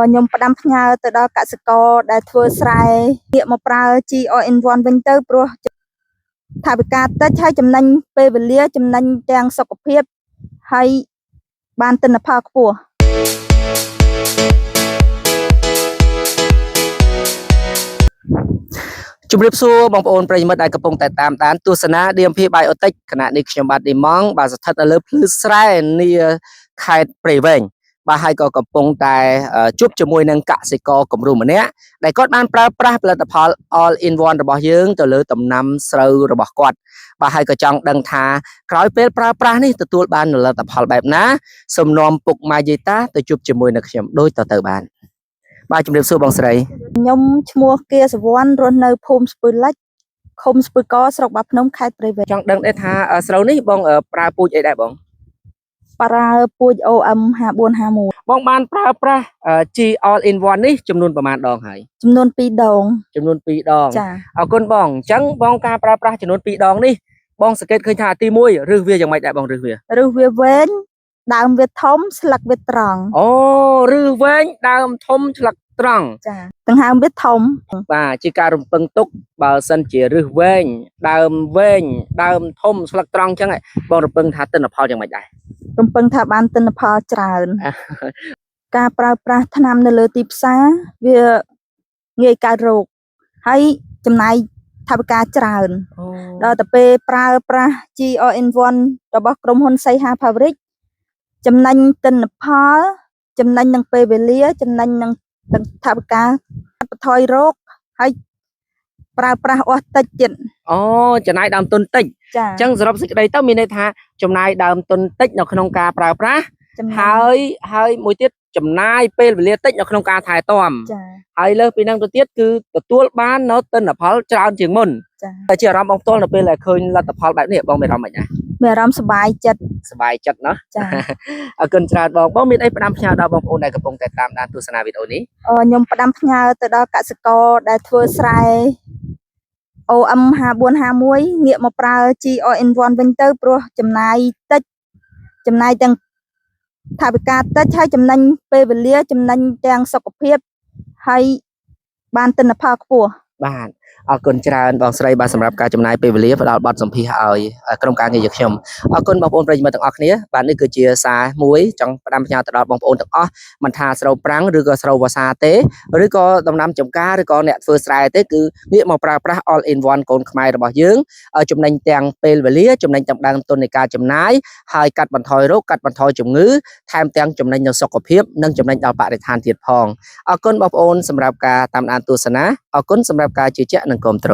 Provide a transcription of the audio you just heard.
ខ្ញុំផ្ដាំផ្ញើទៅដល់កសិករដែលធ្វើស្រែងាកមកប្រើ GRN1 វិញទៅព្រោះថវិកាតិចហើយចំណេញពេលវេលាចំណេញទាំងសុខភាពហើយបានទិន្នផលខ្ពស់ ជម្រាបសួរបងប្អូនប្រិយមិត្តដែលកំពុងតែតាមដានទស្សនា DMP Biotech ខណៈនេះខ្ញុំបាទឌីម៉ងបាទស្ថិតនៅលើភ្លឺស្រែនាខេត្តព្រៃវែងបាទហើយក៏កំពុងតែជួបជាមួយនឹងកសិករគំរូម្នាក់ដែលគាត់បានប្រើប្រាស់ផលិតផល All in One របស់យើងទៅលើដំណាំស្រូវរបស់គាត់បាទហើយក៏ចង់ដឹងថាក្រោយពេលប្រើប្រាស់នេះទទួលបានផលិតផលបែបណាសូមនាំពុកម៉ាយេតាទៅជួបជាមួយនឹងខ្ញុំដូចតទៅបានបាទជម្រាបសួរបងស្រី ខ្ញុំឈ្មោះគាសវណ្ណរស់នៅភូមិស្ពឺលិចឃុំស្ពឺកស្រុកបាភ្នំខេត្តព្រៃវែង ចង់ដឹងដែរថាស្រូវនេះបងប្រើពូជអីដែរបង ប្រើពូជ OM 5451 បងបានប្រើប្រាស់G All in One នេះចំនួនប្រមាណដងហើយ ចំនួន2ដង ចំនួន2ដង ចា អរគុណបងអញ្ចឹងបងការប្រើប្រាស់ចំនួន2ដងនេះបងសង្កេតឃើញថាទី1រឹសវាយ៉ាងម៉េចដែរបងរឹសវា ឬវាវែងដើមវាធំស្លឹកវាត្រង់ អូរឹសវែងដើមធំឆ្លឹកត្រង់ ចាដង្ហើមវាធំ បាទជាការរំពឹងទុកបើសិនជារឹសវែងដើមវែងដើមធំស្លឹកត្រង់អញ្ចឹងបងរំពឹងថាទិន្នផលយ៉ាងម៉េចដែរ រំពឹងថាបានទិន្នផលច្រើន ការប្រើប្រាស់ថ្នាំនៅលើទីផ្សារវាងាយកើតរោគហើយចំណាយថវិកាច្រើនដល់ទៅពេលប្រើប្រាស់ GRN1 របស់ក្រុមហ៊ុនសីហា Fabric ចំណេញទិន្នផល ចំណេញនឹងពេលវេលា ចំណេញនឹងថវិកាកាត់បន្ថយរោគហើយប្រើប្រាស់អស់តិចទៀត អូចំណាយដើមទុនតិច ចា អញ្ចឹងសរុបសេចក្តីទៅមានន័យថាចំណាយដើមទុនតិចនៅក្នុងការប្រើប្រាស់ ចំណេញ ហើយហើយមួយទៀតចំណាយពេលវេលាតិចនៅក្នុងការថែទាំ ចា ហើយលើសពីហ្នឹងទៅទៀតគឺទទួលបាននៅទិន្នផលច្រើនជាងមុន ចា តែជាអារម្មណ៍បងផ្ទាល់នៅពេលដែលឃើញលទ្ធផលបែបនេះបងមានអារម្មណ៍ម៉េចដែរ មានអារម្មណ៍សប្បាយចិត្ត សប្បាយចិត្តណោះ ចា អរគុណច្រើនបងបងមានអីផ្ដាំផ្ញើដល់បងប្អូនដែលកំពុងតែតាមដានទស្សនាវីដេអូនេះ ខ្ញុំផ្ដាំផ្ញើទៅដល់កសិករដែលធ្វើស្រែ OM 5451ងាកមកប្រើ GRN1 វិញទៅព្រោះចំណាយតិចចំណាយទាំងថវិកាតិចហើយចំណេញពេលវេលាចំណេញទាំងសុខភាពហើយបានទិន្នផលខ្ពស់ បាទអរគុណច្រើនបងស្រីបាទសម្រាប់ការចំណាយពេលវេលាផ្ដល់បទសម្ភាសន៍ឲ្យក្រុមការងារយើងខ្ញុំអរគុណបងប្អូនប្រិយមិត្តទាំងអស់គ្នាបាទនេះគឺជាសារមួយចង់ផ្ដាំផ្ញើទៅដល់បងប្អូនទាំងអស់មិនថាស្រូវប្រាំងឬក៏ស្រូវវស្សាទេឬក៏ដំណាំចំការឬក៏អ្នកធ្វើស្រែទេគឺងាកមកប្រើប្រាស់ all in one កូនខ្មែររបស់យើងឲ្យចំណេញទាំងពេលវេលាចំណេញទាំងដើមទុននៃការចំណាយហើយកាត់បន្ថយរោគកាត់បន្ថយជំងឺថែមទាំងចំណេញនៅសុខភាពនិងចំណេញដល់បរិស្ថានទៀតផងអរគុណបងប្អូនសម្រាប់ការតាមដានទស្សនាអរគុណសម្រាប់ការជឿជាក់និងគាំទ្រ